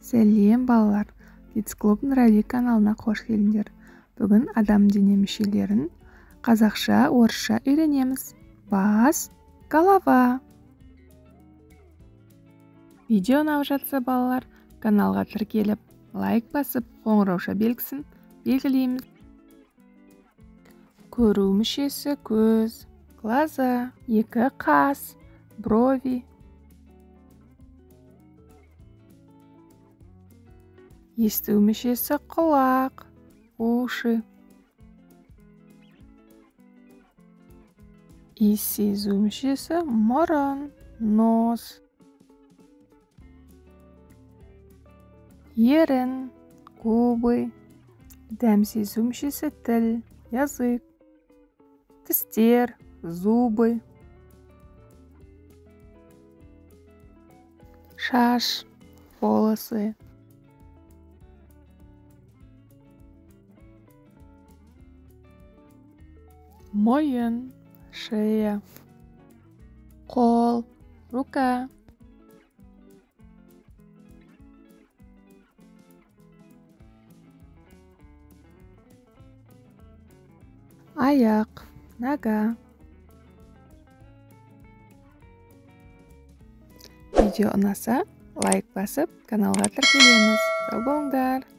Сәлем, балалар! Kids Club Нұрәли каналына қош келдіңдер. Бүгін адам дене мүшелерін қазақша, орысша үйренеміз. Бас, голова. Видео ұнап жатса, балалар, каналға тіркеліп, лайк басып, қоңырауша белгісін белгілейміз. Көру мүшесі көз, глаза, екі қас, брови. Есту мүшесі құлақ, уши. Иіс сезу мүшесі мұрын, нос. Ерін, губы. Дәм сезу мүшесі тіл, язык. Тістер, зубы. Шаш, волосы. Мойын, шея. Қол, рука. Аяқ, нога. Видео ұнаса, лайк басып, каналға тіркелеміз. Сау болыңдар!